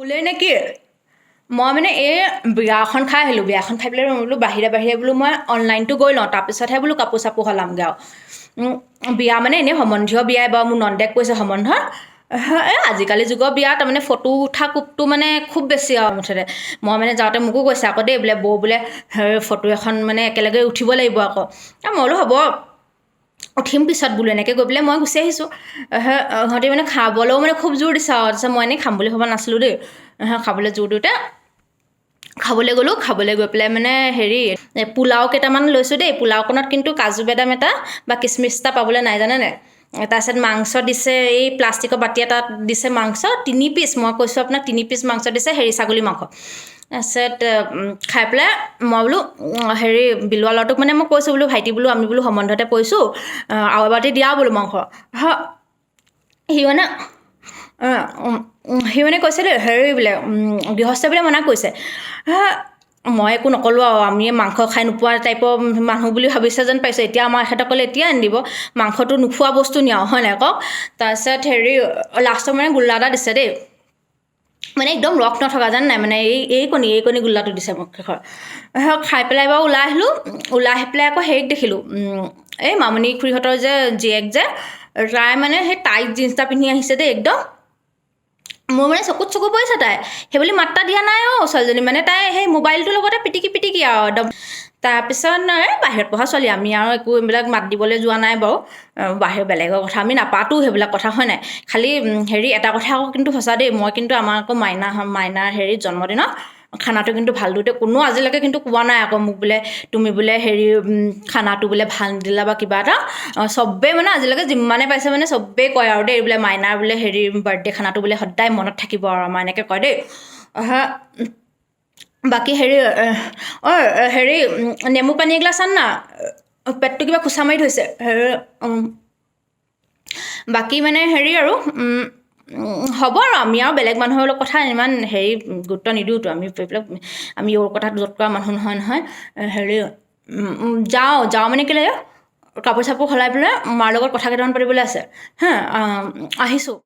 শুলেই নে কি? মই মানে এই বিয়া এখন খাই আহিলোঁ। বিয়াখন খাই পেলাই বোলো বাহিৰে বাহিৰে বোলো মই অনলাইনটো গৈ লওঁ, তাৰপিছতহে বোলো কাপোৰ চাপোৰ সলামগৈ আৰু। বিয়া মানে এনেই সম্বন্ধীয় বিয়াই বাৰু, মোৰ নন্দেক কৈছে সম্বন্ধ। এই আজিকালি যুগৰ বিয়া তাৰমানে ফটো উঠা কোবটো মানে খুব বেছি আৰু মুঠতে। মই মানে যাওঁতে মোকো কৈছে আকৌ দেই, বোলে বৌ বোলে ফটো এখন মানে একেলগে উঠিব লাগিব আকৌ। মই বোলো হ'ব, উঠিম পিছত বোলো, এনেকৈ গৈ পেলাই মই গুচি আহিছোঁ। সিহঁতি মানে খাবলৈও মানে খুব জোৰ দিছে আৰু। তাৰপিছত মই এনেই খাম বুলি ভবা নাছিলোঁ দেই। খাবলৈ জোৰ দিওঁতে খাবলৈ গ'লোঁ। খাবলৈ গৈ পেলাই মানে হেৰি পোলাও কেইটামান লৈছোঁ দেই। পোলাওকণত কিন্তু কাজু বাদাম এটা বা কিচমিচ এটা পাবলৈ নাই, জানে নাই? তাৰপিছত মাংস দিছে, এই প্লাষ্টিকৰ বাতি এটাত দিছে মাংস 3 পিচ। মই কৈছোঁ আপোনাক, 3 পিচ মাংস দিছে, হেৰি ছাগলী মাংস। তাৰপিছত খাই পেলাই মই বোলো হেৰি বিলোৱা ল'ৰাটোক মানে মই কৈছোঁ বোলো, ভাইটি বোলো, আমি বোলো সম্বন্ধতে পৰিছোঁ, আৰু এবাতি দিয়া বোলো মাংস। সি মানে কৈছে দেই, হেৰি বোলে গৃহস্থই বোলে মনা কৰিছে। মই একো নক'লোঁ আৰু। আমি মাংস খাই নোপোৱা টাইপৰ মানুহ বুলি ভাবিছে যেন পাইছোঁ। এতিয়া আমাৰ এখেতক ক'লে এতিয়া আনি দিব মাংসটো, নোখোৱা বস্তু নি আৰু, হয় নাই কওক? তাৰপিছত হেৰি লাষ্টত মানে গোল্লা এটা দিছে দেই, মানে একদম ৰস নথকা, জানে নাই? মানে এই এইকণি এইকণি গোল্লাটো দিছে মোক শেষত। খাই পেলাই বাৰু ওলাই আহিলোঁ। ওলাই আহি পেলাই আকৌ হেৰিক দেখিলোঁ, এই মামণি খুৰীহঁতৰ যে জীয়েক যে, তাই মানে সেই টাইট জিন্স এটা পিন্ধি আহিছে দেই একদম। মোৰ মানে চকুত চকু পৰিছে তাই, সেইবুলি মাত এটা দিয়া নাই। অ' ছোৱালীজনী মানে তাই সেই মোবাইলটোৰ লগতে পিটিকি পিটিকি আৰু একদম। তাৰপিছত এই বাহিৰত পঢ়া ছোৱালী, আমি আৰু একো এইবিলাক মাত দিবলৈ যোৱা নাই বাৰু। বাহিৰৰ বেলেগৰ কথা আমি নাপাতোঁ সেইবিলাক কথা, হয় নাই? খালি হেৰি এটা কথা আকৌ কিন্তু সঁচা দেই, মই কিন্তু আমাৰ আকৌ মাইনাৰ হেৰি জন্মদিনত খানাটো কিন্তু ভাল দিওঁতে কোনো আজিলৈকে কিন্তু কোৱা নাই আকৌ মোক, বোলে তুমি বোলে হেৰি খানাটো বোলে ভাল নিদিলা বা কিবা এটা। চবেই মানে আজিলৈকে যিমানে পাইছে মানে চবেই কয় আৰু দেই, বোলে মাইনাৰ বোলে হেৰি বাৰ্থডে খানাটো বোলে সদায় মনত থাকিব আৰু আমাৰ, এনেকৈ কয় দেই। বাকী হেৰি, অ' হেৰি নেমু পানী এগিলাচ আন না, পেটটো কিবা খোচা মাৰি ধৰিছে। হেৰি বাকী মানে হেৰি আৰু হ'ব আৰু, আমি আৰু বেলেগ মানুহৰ লগত কথা ইমান হেৰি গুৰুত্ব নিদিওঁতো। আমি এইবিলাক আমি অ'ৰ কথা য'ত কৰা মানুহ নহয় নহয়। হেৰি যাওঁ যাওঁ মানে কেলৈ, কাপোৰ চাপোৰ সলাই পেলাই মাৰ লগত কথা কেইটামান পাতিবলৈ আছে। হা, আহিছোঁ।